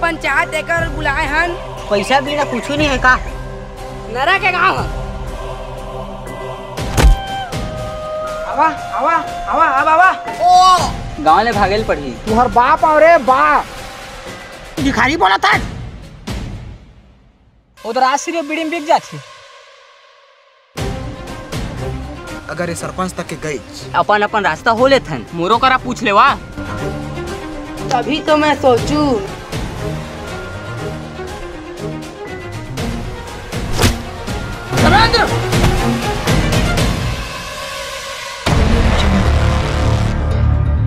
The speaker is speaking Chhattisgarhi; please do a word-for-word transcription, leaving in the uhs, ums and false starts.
पंचायत एकर बुलाए हन। पैसा बिना कुछु नहीं है का? नरा के गाँव ह। आवा, आवा, आवा, आवा, आवा। गाँव ले भागेल पड़ही। तुहर बाप अउ रे बाप। भिखारी बोला था। उधर आशीर्वाद बीड़ी में बिक जाती। अगर ये सरपंच तक के गई। अपन अपन रास्ता हो लेथन। मोरो करा पूछ लेवा। तभी तो मैं सोचू।